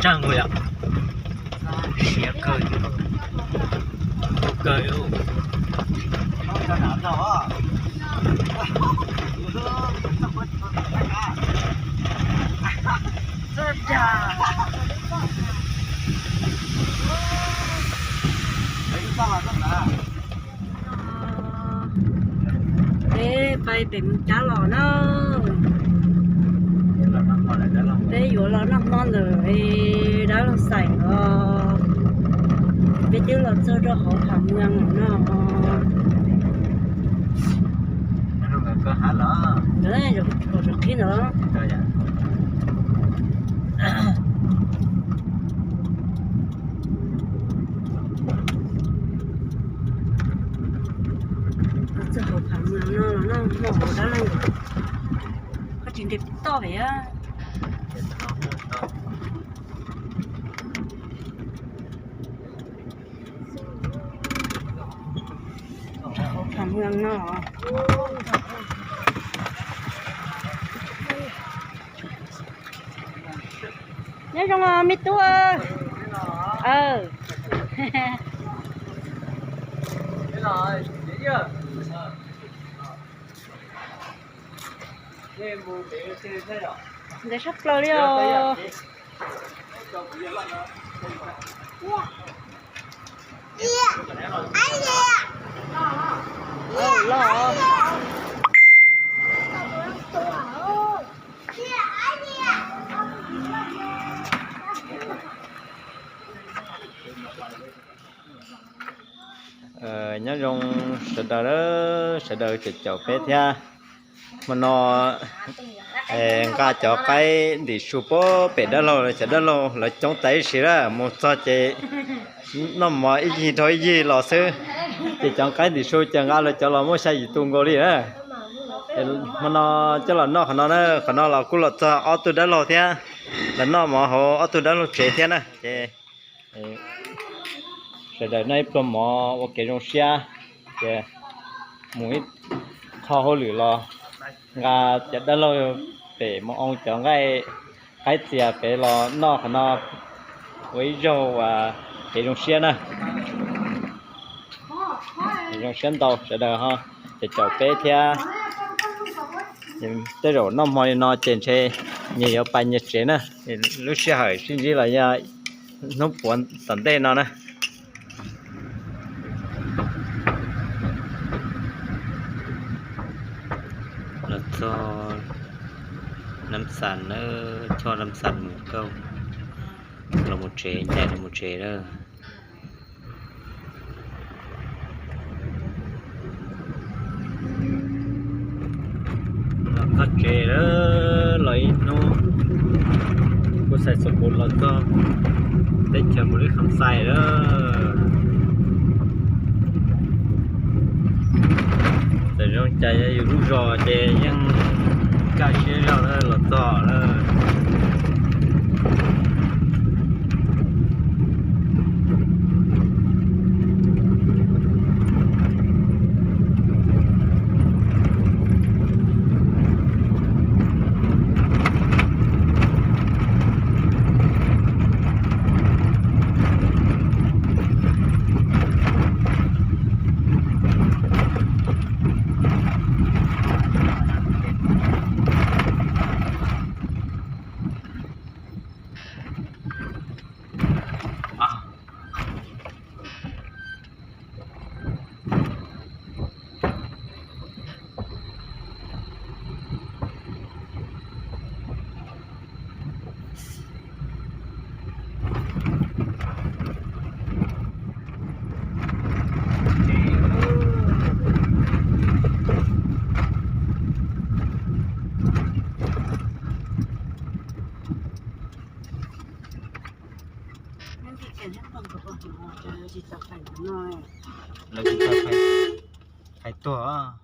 tsaug yom. Siab kawg, kawg. Peb pais pem mus cab los na. Peb yuav los noj hmo ntawm dab laug Xais os. Peb twb los txog rau hauv Phav Muas no. Zaum qhib ntawd. Txog hauv Phav Muas no los noj hmo hauv dab laug. Koj tsis ntes toj pem a. Hauv Phav Muas no. Nyob zoo os me tub. Ntev tshaj plaws li os. Nyob zoo sawv daws, sawv daws caum caum peb thiab. Hmo no nqa cov qaib ntim su puag pem dab laug, cov dab laug lawv coob tas ib sim lawm, mus txog ces noj mov ib yig dhau ib yig los xwb. Ces cov qaib ntim su ces nqa lawv cov los muaj xya yim tus nkaus li na. Hmo no coj los noj qhov no na, qhov no los kuj los txog ob tug dab laug thiab, los noj mov hauv ob tug dab laug tsev thiab na. Ces sawv daws noj ib pluag mov ua kev zoo siab, ces mus ib qho hauj lwm los nqa cov dab laug pem mus oo cov nqaij qaib txias pem los noj qhov no ua ib zaug kev zoo siab na. Zoo siab ntau sawv daws ho caum caum peb thiab. Tej zaum noj hmo li no ces ntshe nyias yuav pais nyias tsev na. Lub sij hawm sib ntsib los yog hnub puav tom ntej no na. Los txog Nam Xas na, choj Nam Xas mus kauj, los mus tsev, ncaim los mus tsev lawm. Los txog tsev lawm, los ib hnub kuj xais xus pus los txog teb chaws Mus Lis Kham Xais lawm. Txawm zoo cas yog yus lub zos ces yeej kaj siab zog lawm los txog lawm. Lawv tsis tau hais tuag.